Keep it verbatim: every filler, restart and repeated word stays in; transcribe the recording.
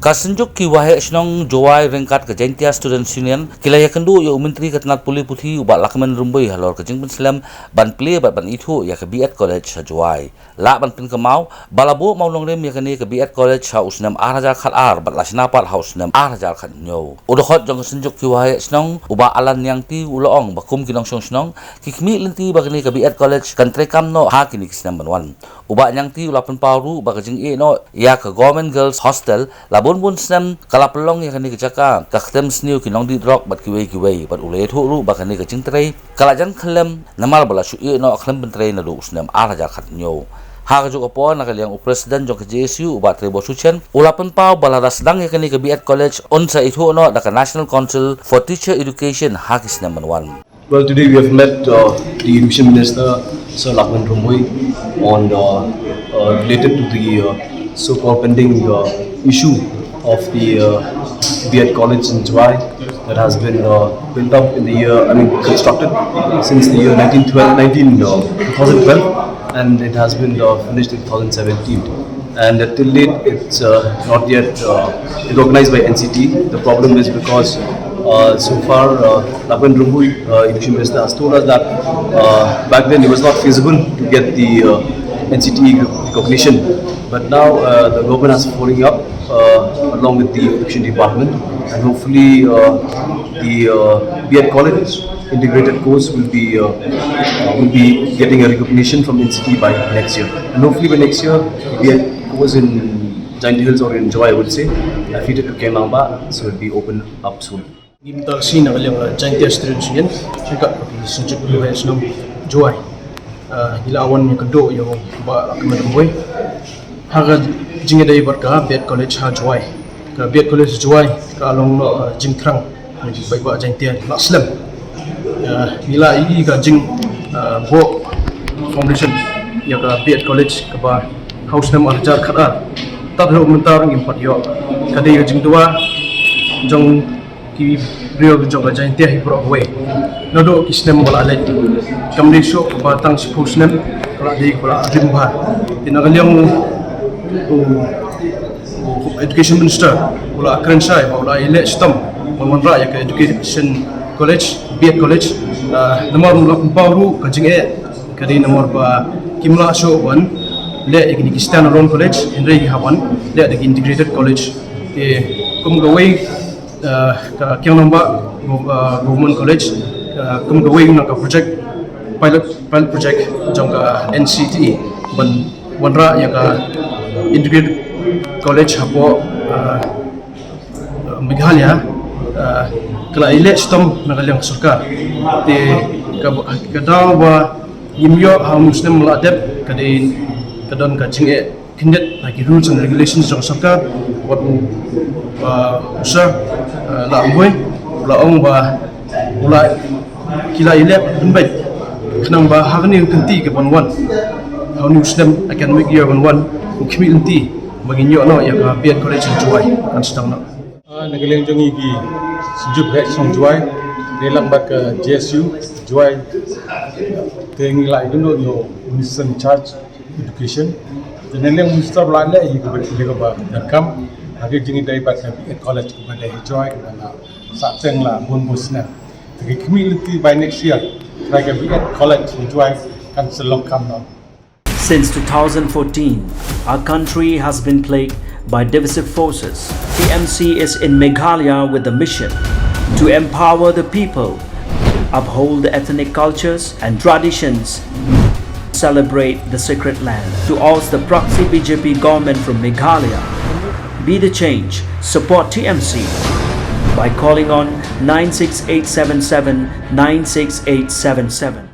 Ka Synjuk ki Waheh Shnong Jowai ryngkat ka Jaintia Students Union ki la ïakynduh ïa u Myntri ka tnat pule puthi u Bah Lahkmen Rymbui halor ka jingpynslem ban plie bad ban ithuh ïa ka B.Ed College ha Jowai. Lah ban pynkynmaw ba la buh mawnongrim ïa kane ka B.Ed College ha u snem ar hajar khat ar bad la shna pat ha u snem ar hajar khat hynñiew. U dkhot jong ka Synjuk ki Waheh Shnong u Bah Alan Niangti u la ong ba kum ki nongshong shnong ki khmih lynti ba kane ka B.Ed College kan treikam noh ha kine ki snem ban wan. U Bah Niangti u la pynpaw ruh ba ka jingeh noh ïa ka Government Girls Hostel la bun bun snem ka la pynlong ïa kane ka jaka, ka ktem sniew ki nongdih drok bad kiwei kiwei, bad u la ïathuh ruh ba kane ka jingtrei ka la jan khyllem namar ba la shu ïeh noh khlem pyntrei naduh u snem ar hajar khat hynñiew. Ha kajuh ka por, na ka liang u President jong ka J S U u Bah Trevor Suchen u la pynpaw ba lada sdang ïa kane ka B.Ed College un sa ithuh noh da ka National Council for Teacher Education ha ki snem ban wan. Well, today we have met uh, the Education Minister, Sir Lahkmen Rymbui, on uh, uh, related to the uh, so-called pending uh, issue of the uh, B.Ed College in Jowai that has been uh, built up in the year, I mean, constructed since the year nineteen twelve, nineteen, uh, two thousand twelve, and it has been uh, finished in two thousand seventeen. And uh, till date, it's uh, not yet uh, recognized by N C T. The problem is because uh, so far, uh, Lahkmen Rymbui, uh, Education Minister, has told us that uh, back then it was not feasible to get the uh, N C T recognition. But now uh, the government has following up uh, along with the Education Department, and hopefully uh, the uh, B.Ed College integrated course will be uh, uh, will be getting a recognition from N C T by next year. And hopefully by next year, B.Ed course in Jaintia Hills or in Jowai, I would say, affiliated to K N Rangbah, so it'll be open up soon. Ngim tak si na ka liang, uh, Jaintia Students Union, sngewbha ki Synjuk ki Waheh Shnong Jowai. Uh, ngi la wan ïakynduh ïa u Bah Lahkmen Rymbui ha ka jingïadei bad ka B.Ed College ha Jowai. Ka B.Ed College Jowai ka long noh, uh, jingthrang bad ba Jaintia la slem. Uh, ngi la ïohi ka jing, uh, buh foundation ïa ka B.Ed College kaba ha u snem ar hajar khat ar. Tad haduh mynta ngim pat ïoh. Ka dei ka jingdawa jong ki briew jong ka Jaintia hi baroh kawei. Naduh ki snem ba la leit, kam dei shuh ba tang shiphew snem ka la dei ka la rim bha. Te na ka liang u, u, u Education Minister u la kren shai ba u la ïaleh shitom ban wanrah ïa ka Education College, B.Ed College. Ah, namar u la pynpaw ruh ka jingeh ka dei namar ba kim lah shuh ban leh ïa kine ki standalone college, hynrei ki hap ban leh da ki integrated college. Te kum kawei, uh, ka Kiang Nangbah Gov-, uh, Government College, uh, kum kawei na ka project, pilot, pilot project jong ka N C T E ban wanrah ïa ka integrated college hapoh, uh, Meghalaya, uh, ka la ïaleh shitom na ka liang ka sorkar. Te ka, ka daw ba ngim ïoh ha u snem ba la dep ka dei ka don ka jingeh khyndiat na ki rules and regulations jong sorkar. Wat u, uh, u Sir, uh, Lahkmen Rymbui u la ong ba u la, ki la ïaleh pynbeit khnang ba ha kane ka kynti kaban wan, ha une u snem academic year ban wan, u khmih lynti ba ngin ïoh noh ïa ka B.Ed College ha Jowai kan sdang noh. Ah, na ka liang jong ngi ki Synjuk Waheh Shnong Jowai, ngi lang bad ka J S U Jowai, te ngi la ïakynduh ïa u Minister in charge Education. Te na ka liang u Minister u la leh ïa kaba, ïa kaba donkam ha ka jingïadei bad ka B.Ed College kaba dei ha Jowai kaba la sah teng la bun bun snem. Te ki khmih lynti by next year, trai ka B.Ed College ha Jowai kan sa long kam noh. Since two thousand fourteen, our country has been plagued by divisive forces. T M C is in Meghalaya with the mission to empower the people, uphold the ethnic cultures and traditions, celebrate the sacred land. To oust the proxy B J P government from Meghalaya, be the change, support T M C by calling on nine six eight seven seven, nine six eight seven seven.